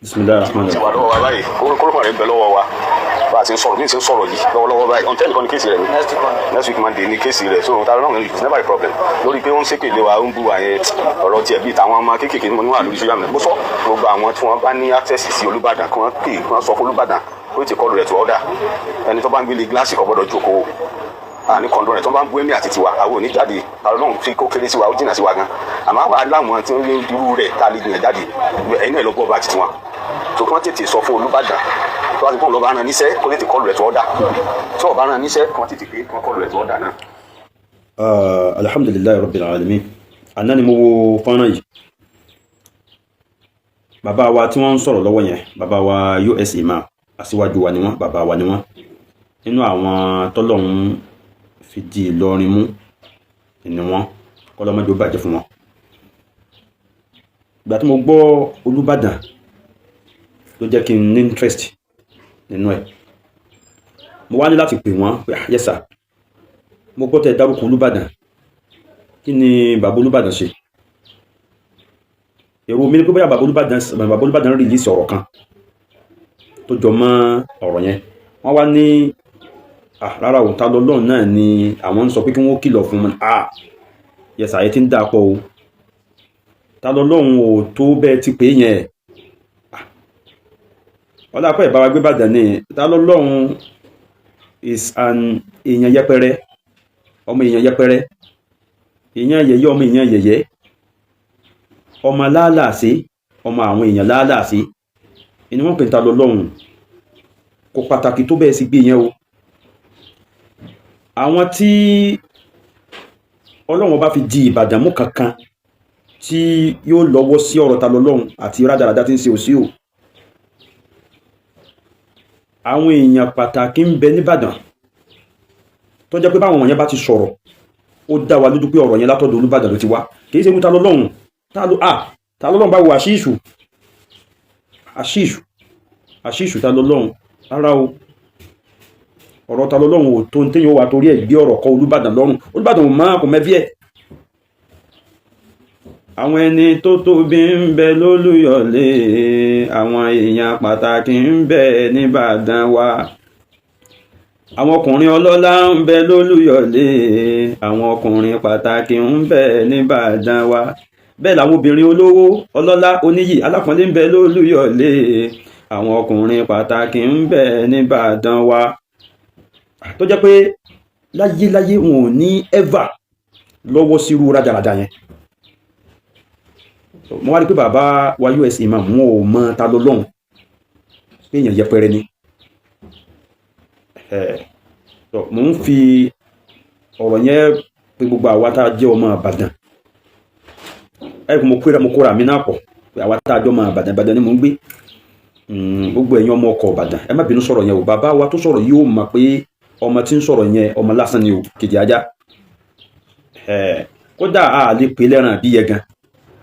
Bismillahir rahmanir Ti wà rahim. lọ́wọ́ wa báyìí, kórópọ̀ rẹ̀ ń bẹ lọ́wọ́ wa bá a ti ń sọ̀rọ̀, bí n ti ń sọ̀rọ̀ yìí lọ́wọ́lọ́wọ́ báyìí. On 10 kan ní case rẹ̀ ni. Next week Monday ní case rẹ̀. So Ta lọ́lọ́run is never a problem lórí pé ó ń ṣépè lé wa, ó ń bú wa yẹn. Ọ̀rọ̀ tiẹ̀ bíi tàwọn ọmọ kéékèèké tí mo ní wà lórí social media. Mo sọ gbogbo àwọn tí wọ́n bá ní access sí Olúbàdàn, kí wọ́n pè, kí wọ́n sọ fún Olúbàdàn ó ti call rẹ̀ to order. Ẹni tó bá ń gbélé gíláàsì kò gbọ́dọ̀ jókòó àní kọ̀ǹdọ̀ rẹ̀ tó bá ń bú ẹ̀mí àti tiwa, àwọn ò ní jáde. Ọlọ́run fi kó kéré sí wa, ó jìnnà sí wa gan, àmọ́ àwa láwọn tí ń rí irú rẹ̀ tá a lè gbìyànjú jáde. Ẹ̀yin náà lọ bọ́ ọba àti tiwọn tó kí wọ́n tètè sọ fún Olúbàdàn tó bá ti fún ọlọ́ba rán níṣẹ́, kó tètè call rẹ̀ to order. Tí ọba rán níṣẹ́, kí wọ́n tètè pé kí wọ́n call rẹ̀ to order náà. Alhamdulillahi rabbil alamin. Àná ni mo wo fọ́nrán yìí. Bàbá wa tí wọ́n ń sọ̀rọ̀ lọ́wọ́ yẹn, bàbá wa US Imam, aṣíwájú wa ni wọ́n, bàbá wa ni wọ́n. Nínú àwọn tọ́lọ́hún fi di Ìlọrin mú ni wọ́n, kọ́lọ́mọdé ó bàjẹ́ fún wọn. Ìgbà tí mo gbọ́ Olúbàdàn ló jẹ́ kí n ní interest nínú ẹ̀. Mo wá ní láti pè wọ́n pé, "Ah, yes sir, mo gbọ́ tẹ́ ẹ dárúkọ Olúbàdàn. Kí ni bàbá Olúbàdàn ṣe?" Èrò mi ni pé bóyá bàbá Olúbàdàn release ọ̀rọ̀ kan tó jọ mọ́ ọ̀rọ̀ yẹn. Wọ́n wá ní, "Ah, rárá o, ta lọ́lọ́run náà ni àwọn ń sọ pé kí wọ́n kìlọ̀ fún wọn." Ah, yes sir, ayé ti ń dà pọ̀ o. Ta lọ́lọ́run ò tó bẹ́ẹ̀ ti pè é yẹn. Ọlọ́pàá ìbára gbé Ìbàdàn ni. Ta lọ́lọ́run is an èèyàn yẹpẹrẹ, ọmọ èèyàn yẹpẹrẹ, èèyàn yẹyẹ, ọmọ èèyàn yẹyẹ, ọmọ láàlàsí, ọmọ àwọn èèyàn láàlàsí inú wọn pè ní ta lọ́lọ́run. Kò pàtàkì tó bẹ́ẹ̀ sí gbé yẹn o. Àwọn tí Ọlọ́run bá fi di Ìbàdàn mú kankan tí yóò lọ́wọ́ sí ọ̀rọ̀ ta lọ́lọ́run àti rádaràdá tí ń ṣe òsí o. Àwọn èèyàn pàtàkì ń bẹ nìbàdàn tó jẹ́ pé báwọn wọ̀nyẹn bá ti sọ̀rọ̀, ó dá wa lójú pé ọ̀rọ̀ yẹn látọ̀dọ̀ Olúbàdàn ló ti wá. Kì í ṣe irú ta lọ́lọ́run. Ta ló à ta lọ́lọ́run bá wo àṣìṣù, àṣìṣù, àṣìṣù, ta lọ́lọ́run. Rárá o, ọ̀rọ̀ ta lọ́lọ́run ò tó ń téyàn wà torí ẹ̀ gbé ọ̀rọ̀ kọ Olúbàdàn lọ́rùn. Olúbàdàn ò máa kò mẹ́bí ẹ̀. Àwọn ẹni tó tóbi ń bẹ lólùyọ̀lé, àwọn èèyàn pàtàkì ń bẹ nìbàdàn wa, àwọn ọkùnrin ọlọ́lá ń bẹ lólùyọ̀lé, àwọn ọkùnrin pàtàkì ń bẹ nìbàdàn wa. Bẹ́ẹ̀ làwọn obìnrin olówó, ọlọ́lá, oníyì, alápọ̀nlé ń bẹ lólùyọ̀lé, àwọn ọkùnrin pàtàkì ń bẹ nìbàdàn wa, tó jẹ́ pé láyéláyé wọn ò ní ever lọ́wọ́ sírú rádaràda yẹn. Mo wá rí pé bàbá wa US Imam, wọn ò mọ ta ló lọ́hùn, pé èèyàn yẹpẹrẹ ni. Mo ń fi ọ̀rọ̀ yẹn pé gbogbo àwa tá a jẹ́ ọmọ Ìbàdàn ẹ, mo kóra mi náà pọ̀ pé àwa tá a jọ ọmọ Ìbàdàn, Ìbàdàn ni mò ń gbé. Gbogbo ẹ̀yin ọmọ ọkọ̀ Ìbàdàn, ẹ má bínú sọ̀rọ̀ yẹn o. Bàbá wa tó sọ̀rọ̀ yóò mọ̀ pé ọmọ tí ń sọ̀rọ̀ yẹn, ọmọ lásán ni o, kejì ajá. Kódà a lè pè lẹ́ràn bí yẹ gan,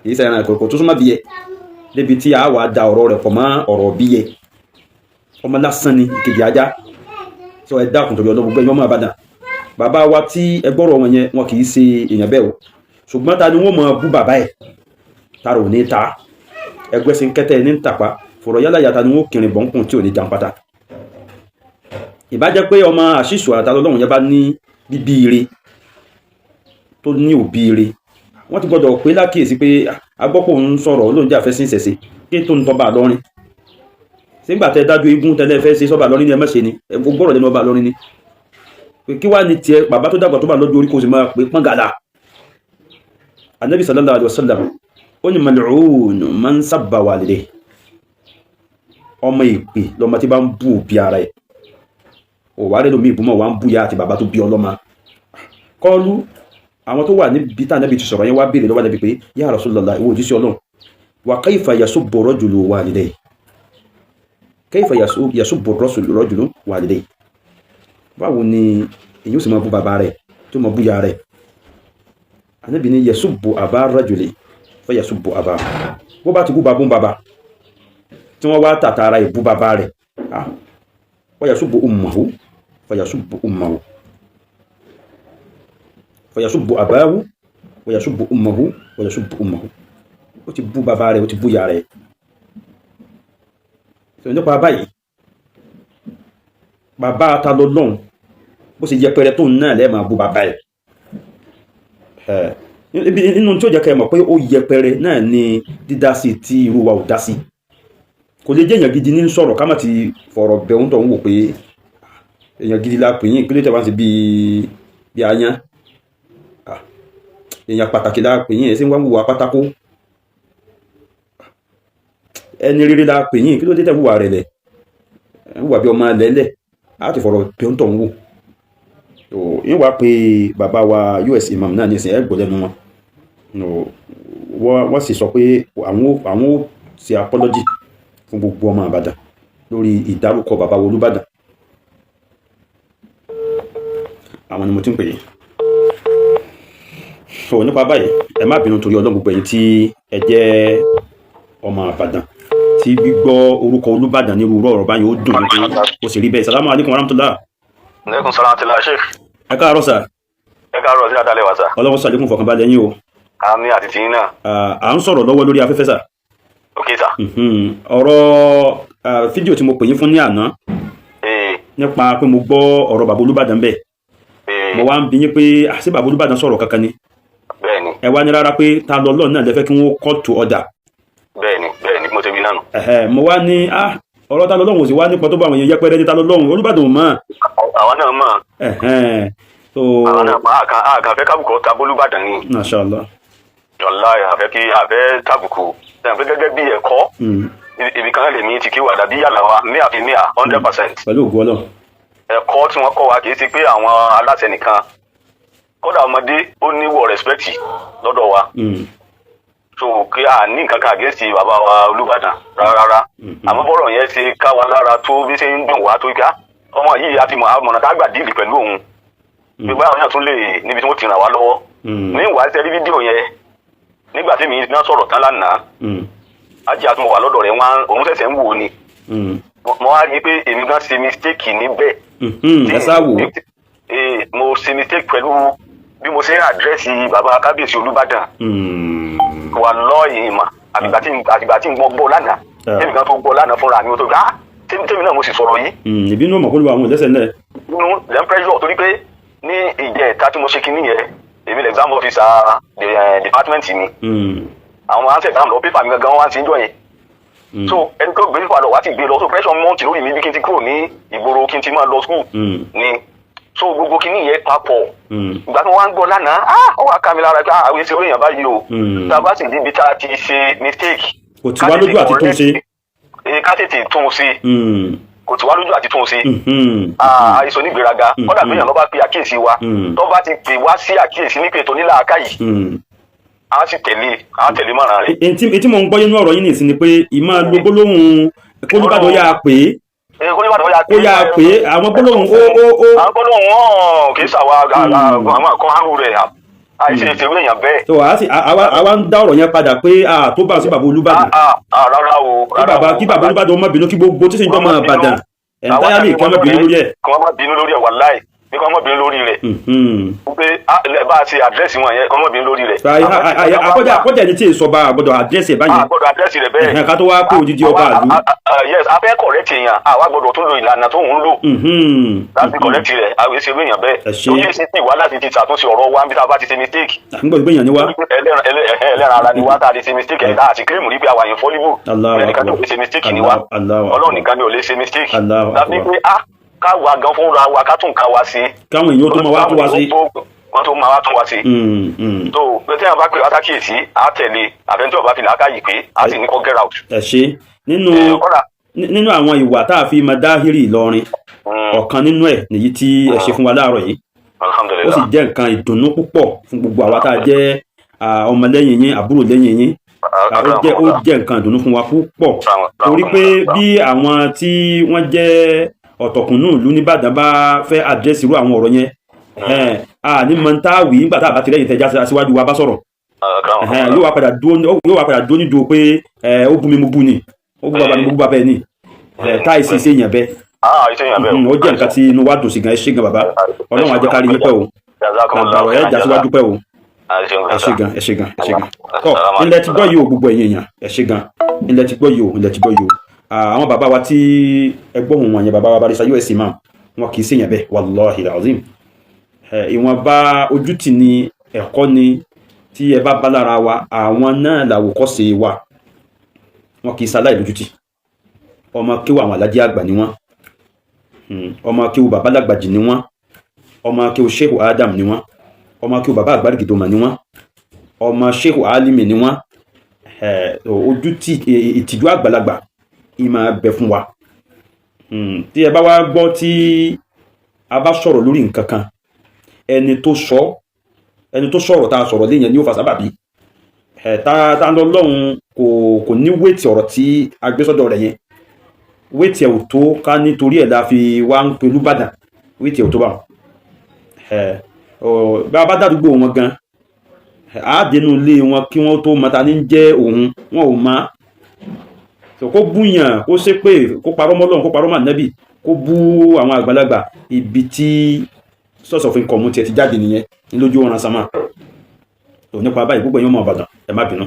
kì í ṣe ẹran kò tó súnmọ́ bí yẹ débi tí a wà da ọ̀rọ̀ rẹ̀ pọ̀ mọ́ ọ̀rọ̀ bí yẹ. Ọmọ lásán ni, kejì ajá. Sọ ẹ dákun torí ọlọ́gbọ́n, gbogbo ẹ̀yin ọmọ Ìbàdàn, bàbá wa tí ẹ gbọ́rọ̀ wọn yẹn, wọn kì í ṣe èèyàn bẹ́ẹ̀ o. Ṣùgbọ́n ta ni wọ́n mọ̀ bú bàbá ẹ̀ tara ò ní ta ẹgbẹ́ sí kẹ́tẹ́ ní tàpá fọ̀rọ̀ yálà yàtà ni wọ́n kìrìn bọ̀ǹkùn tí ò ní jàǹpátá. Ìbá jẹ́ pé ọmọ àṣìṣù àtàlọ́lọ́hún yẹn bá ní bíbí ire, tó ní òbí ire, wọ́n ti gbọ́dọ̀ pé lákìyèsí pé agbọ́pọ̀ ń sọ̀rọ̀ olóúnjẹ àfẹ́sìn ìṣẹ̀ṣe kí tó ń tọ́ba lọ́rin sígbà tẹ dájú igun tẹ́lẹ̀ fẹ́ ṣe sọ́ba lọ́rin ni. Ẹ má ṣe ni ẹ gbọ́rọ̀ lẹ́nu ọba lọ́rin ni pé kí wàá ní tiẹ̀. Bàbá tó dàgbà tó bá lọ́jọ́ orí, kò sì máa pé pọ́n gàlà. Anabi sallallahu alayhi wa sallam ó ní, mal'un man sabba walidayhi. Ọmọ ìpè lọmọ tí bá ń bú òbí ara ẹ̀. Ò wá rẹ̀ lómi ìbúmọ̀ wá ń bú ya àti bàbá tó bí ọlọ́mọ kọlu. Àwọn tó wà níbi tá ànábì ti sọ̀rọ̀ yẹn wá béèrè lọ́wọ́ ànábì pé, ya Rasulullah, ìwọ òjíṣẹ́ Ọlọ́run, wa kayfa yasubbu rajulu walidayhi? Kayfa yasubbu rajulu walidayhi? Báwo ni èyí ó sì máa bú bàbá rẹ̀, tó máa bú ya rẹ̀? Ànábì ní, yasubbu aba rajuli fa yasubbu aba. Bó bá ti bú babú bàbá tí wọ́n wá tàtàrà ìbú bàbá rẹ̀, wa yasubbu ummahu fa yasubbu ummahu, fa yasubbu abahu wa yasubbu ummahu wa yasubbu ummahu. Ó ti bú bàbá rẹ̀, ó ti bú ya rẹ̀. So nípa báyìí, bàbá ta ló lọ́hùn, bó ṣe yẹpẹrẹ tóun náà lẹ́ẹ̀ máa bú bàbá ẹ̀. Nínú tí ó jẹ́ ká ẹ mọ̀ pé ó yẹpẹrẹ náà ni dídá sí tí irú wa ò dá sí. Kò lè jẹ́ èèyàn gidi ní sọ̀rọ̀ ká má ti fọ̀rọ̀ bẹ̀ ń tọ̀ ń wò pé èèyàn gidi la pè yín, kí ló tẹ̀ wá sí bíi bí ayán. Èèyàn pàtàkì la pè yín, ẹ̀ sì ń wá wùwà pátákó. Ẹni rere la pè yín, kí ló dé tẹ̀ wùwà rẹ̀ lẹ̀, wùwà bí ọmọ lẹ́lẹ̀? Á ti fọ̀rọ̀ bẹ̀ ń tọ̀ ń wò. Yín wá pé bàbá wa US Imam náà nísìnyí, ẹ gbọ́ lẹ́nu wọn. Wọ́n sì sọ pé àwọn ó ṣe apology fún gbogbo ọmọ Ìbàdàn lórí ìdárúkọ bàbá wa Olúbàdàn. Àwọn ni mo ti ń pè é. So nípa báyìí, ẹ má bínú torí Ọlọ́run, gbogbo ẹ̀yin tí ẹ jẹ́ ọmọ Ìbàdàn tí gbígbọ́ orúkọ Olúbàdàn ní irú ọ̀rọ̀ báyìí ó dùn ní pé ó sì rí bẹ́ẹ̀. Salamu alaykum warahmatullah. Aleykum salaam àti láṣẹ. Ẹ káàárọ̀ sà. Ẹ káàárọ̀ sí àdálẹ́ wa sà. Ọlọ́run sàlékún fọkànbalẹ̀ yín o. Àmín àti tìyín náà. À ń sọ̀rọ̀ lọ́wọ́ lórí afẹ́fẹ́ sà. Ok sà. Ọ̀rọ̀ fídíò tí mo pè yín fún ní àná nípa pé mo gbọ́ ọ̀rọ̀ bàbá Olúbàdàn bẹ́ẹ̀, mo wá ń bi yín pé àṣé bàbá Olúbàdàn sọ̀rọ̀ kankan ni? Bẹ́ẹ̀ni. Ẹ wá ní rárá, pé ta lọ lọ́ọ̀ náà lẹ́fẹ́ kí wọ́n call to order. Bẹ́ẹ̀ni, mo ti wí náà nù. Mo wá ní ọ̀rọ̀ ta lọ lọ́hùn ò sì wá nípa tó bá àwọn èèyàn yẹpẹrẹ ní ta lọ lọ́hùn Olúbàdàn ò mọ̀. Àwa náà mọ̀. Àwa náà mọ̀, àkàn fẹ́ kábùkù ta bólúbàdàn ni. Masha Allah. Wàláhì, àfẹ́ kí àfẹ́ tábùkù ṣe gẹ́gẹ́ bí ẹ̀kọ́. Ibì kan lèmi ti kí wà dàbí yàrá wa ní àfi ní à 100%. Pẹ̀lú ògùn Ọlọ́run. Ẹ̀kọ́ tí wọ́n kọ́ wa kì í ṣe pé àwọn aláṣẹ nìkan, kódà ọmọdé ó níwọ̀ respect lọ́dọ̀ wa. So kí a ní nǹkan kan against bàbá wa Olúbàdàn rárá, àmọ́ bọ́rọ̀ yẹn ṣe ká wa lára tó, bí ṣe ń dùn wá tó, ká ọmọ yìí àti àmọ̀nà tá a gbà deal pẹ̀lú òun, gbogbo àwọn èèyàn tún lè níbi tí wọ́n ti ràn wá lọ́wọ́. Ní ìwà ṣe rí fídíò yẹn, nígbà tí mi náà sọ̀rọ̀ tán lánàá, ajé àtúmọ̀ wà lọ́dọ̀ rẹ̀, wọ́n òun ṣẹ̀ṣẹ̀ ń wò ni. Mo wá rí i pé èmi gan ṣe mistake níbẹ̀. Ẹ sá wò. Mo ṣe mistake pẹ̀lú bí mo ṣe ń address bàbá kábíyèsí Olúbàdàn. Wà lọ́ọ̀yìn mà àtìgbà tí n gbọ́ lánàá, tèmi kan tó gbọ́ lánàá fúnra mi, ó tó gbá tèmi náà mo sì sọ̀rọ̀ yìí. Ìbínú ọmọ kó ló wà àwọn ìlẹ́sẹ̀ ńlẹ̀. Nínú lẹ́m pressure, torí pé ní ìjẹta tí mo ṣe kinní yẹn, èmi lè exam officer department mi. Àwọn máa ń ṣe exam lọ, pépà mi gangan wá ń ṣe ń jọ yẹn. So ẹni tó gbé pépà lọ wá ti gbé lọ, so pressure mount lórí mi bí kí n ti kúrò ní ìgboro, kí n ti máa lọ school ni. So gbogbo kinní yẹn papọ̀. Ìgbà tí wọ́n wá ń gbọ́ lánàá, ó wá ká mi lára pé àwọn èsì orí èèyàn báyìí o. Tá a bá sì débi tá a ti ṣe mistake, kò tí wá lójú àti tún ṣe. Ká tètè tún un ṣe. Kò tí wá lójú àti tún un ṣe. Àìsàn onígbéraga, kódà bí èèyàn lọ́ bá pe àkíyèsí wa, tó bá ti pè wá sí àkíyèsí ní pé ètò onílàákà yìí, a sì tẹ̀lé, a tẹ̀lé mọ̀ràn rẹ̀. Èyí tí mò ń gbọ́ nínú ọ̀rọ̀ yín nìsín ni pé ìmáa lo gbólóhùn kólúbàdàn yà á pè é, kó yà á pè é, àwọn gbólóhùn ó. Àwọn gbólóhùn wọn kì í ṣàwa àwọn àkọ́ àrùn rẹ̀, àìsí ìṣèwé èèyàn bẹ́ẹ̀. Tó a sì àwa ń dá ọ̀rọ̀ yẹn padà pé a tó bá sí bàbá Olúbàdàn. Rárá o, rárá o. Kí bàbá Olúbàdàn ó má bínú, kí gbogbo tí sì ń jọ́ máa Bàdàn entirely kí wọ́n má bínú lórí ẹ̀. Kí wọ́n má bínú lórí ẹ̀, wàláì, bí kí wọ́n má bínú lórí rẹ̀. Pé bá a ṣe address wọn yẹn, kí wọ́n má bínú lórí rẹ̀. Àkọ́jà ẹni tí èso ọba àgbọ̀dọ̀ address ẹ̀ báyẹn. Àgbọ̀dọ̀ address rẹ̀ bẹ́ẹ̀. Ká tó wá pé odidi ọba àlú. Yes, a fẹ́ correct èèyàn, àwa gbọ́dọ̀ tún lo ìlànà tó ń lò láti correct rẹ̀. Àwọn èsì èèyàn bẹ́ẹ̀. Tó yẹ sí ìwà láti ti ṣàtúnṣe ọ̀rọ̀ wa níbi tá a bá ti ṣe mistake. Àgbọ̀dọ̀ gbẹ̀yàn ni wá. Ẹlẹ́ran ara ni wá tá a lè ṣe mistake, ẹ̀ tá a sì claim rí pé àwa infallible. Ẹnìkan tó lè ṣe mistake ni wá, Ọlọ́run nìkan ni ò lè ṣe mistake. Tàbí pé ah, ká wa gan fúnra wa, ká tún nǹkan wa sí. Káwọn èèyàn tó máa wá tún wá sí. Wọ́n tó máa wá tún wá sí. Tó pé tí àwọn bá pè wá sákìyèsí, á tẹ̀lé. Àfẹnjọ́ ọba fi làákàyè pé á sì ní kó get out. Ẹ ṣe. Nínú àwọn ìwà tá a fi máa dáhìrì Ìlọrin, ọ̀kan nínú ẹ̀ nìyí tí ẹ ṣe fún wa láàárọ̀ yìí. Ó sì jẹ́ nǹkan ìdùnnú púpọ̀ fún gbogbo àwa tá a jẹ́ ọmọlẹ́yìn yín, àbúrò lẹ́yìn yín. Ó jẹ́ nǹkan ìdùnnú fún wa púpọ̀, torí pé bí àwọn tí wọ́n jẹ́ ọ̀tọ̀kùnú ìlú nìbàdàn bá fẹ́ address irú àwọn ọ̀rọ̀ yẹn, a ní mọ̀ ń tá wí nígbà tá a bá ti lẹ́yìn tẹ́já síwájú wa bá sọ̀rọ̀, yóò wá padà dúró nídùú pé ó bú mi, mo bú ni, ó bú bàbá mi, mo bú bàbá ẹ̀ ní táì sì ṣe èèyàn bẹ́ẹ̀. Ó jẹ́ nǹkan tí inú wa dùn sí gan. Ẹ ṣé gan bàbá. Ọlọ́run á jẹ́ ká rí yín pẹ́ o. Bàbá ẹ̀ já síwájú pẹ́ o. Ẹ ṣé gan, ẹ ṣé gan, ẹ ṣé gan. Tọ́ ilẹ̀ ti gbọ́ yìí o, gbogbo ẹ̀yin èèyàn, ẹ ṣé gan. Ilẹ̀ ti gbọ́ yìí o, ilẹ̀ ti gbọ́ yìí o. Àwọn bàbá wa tí ẹgbọ́n wọn yẹn, bàbá wa Barrister US Imam, wọn kì í ṣèyàn bẹ́ẹ̀, wallahi alazim. Ìwọ̀nba ojútì ni ẹ̀kọ́ ni tí ẹ bá bá lára wa, àwọn náà làwòkọ́ṣe wa. Wọn kì í ṣaláì lójútì. Ọmọ kéwù àwọn alájí àgbà ni wọ́n, ọmọ kéwù bàbá lágbàjì ni wọ́n, ọmọ kéwù Shehu Adam ni wọ́n, ọmọ kéwù bàbá àgbàrìgìdòmà ni wọ́n, ọmọ Shehu Alimi ni wọ́n. Ojú tí ìtìjú àgbàlagbà ìmọ̀ bẹ fún wa. Tí ẹ bá wá gbọ́ tí a bá sọ̀rọ̀ lórí nǹkan kan, ẹni tó sọ, ẹni tó sọ̀rọ̀ tá a sọ̀rọ̀ léyìn ni ó fa sábàbí ẹ̀ tá lọ lọ́hùn. Kò ní weight ọ̀rọ̀ tí a gbé sọ́dọ̀ rẹ̀ yẹn, weight ẹ̀ ò tó ká nítorí ẹ̀ la fi wá ń pelú bàdàn. Weight ẹ̀ ò tó bá wọn. Ẹ̀ bá a bá dàdúgbò wọn gan, á dénú ilé wọn kí wọ́n tó mọ ta ní jẹ́ òun, wọn ò mọ̀. So kó búyàn, kó ṣépè, kó parọ́ mọ́ Ọlọ́run, kó parọ́ mọ́ Ànábì, kó bú àwọn àgbàlagbà, ibi tí source of income tiẹ̀ ti jáde nìyẹn ní lójú ọ̀ràn sánmà. Tó nípa báyìí, gbogbo ẹ̀yin ọmọ Ìbàdàn, ẹ má bínú.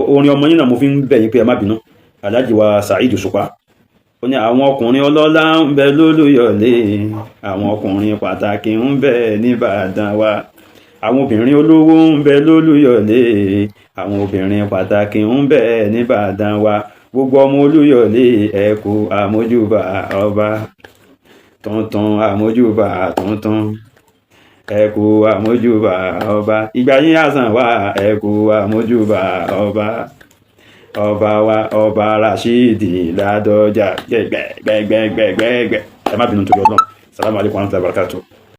Orin ọmọ yín náà mo fi ń bẹ̀ yín pé ẹ má bínú. Alhaji wa Saheed Òṣùpá, ó ní àwọn ọkùnrin ọlọ́lá ń bẹ lólùyọ̀lé, àwọn ọkùnrin pàtàkì ń bẹ nìbàdàn wa, àwọn obìnrin olówó ń bẹ lólùyọ̀lé, àwọn obìnrin pàtàkì ń bẹ nìbàdàn wa, gbogbo ọmọ Olúyọ̀lé, ẹ kú àmójúbà ọba tuntun, àmójúbà tuntun, ẹ kú àmójúbà ọba, ìgbà yín àsàn wá, ẹ kú àmójúbà ọba, ọba wa, ọba Rashidi Ládọjà, gbẹgbẹgbẹgbẹgbẹ. Ẹ má bínú torí Ọlọ́run. Salamu alaykum wa rahmatulahi wa barakatuh.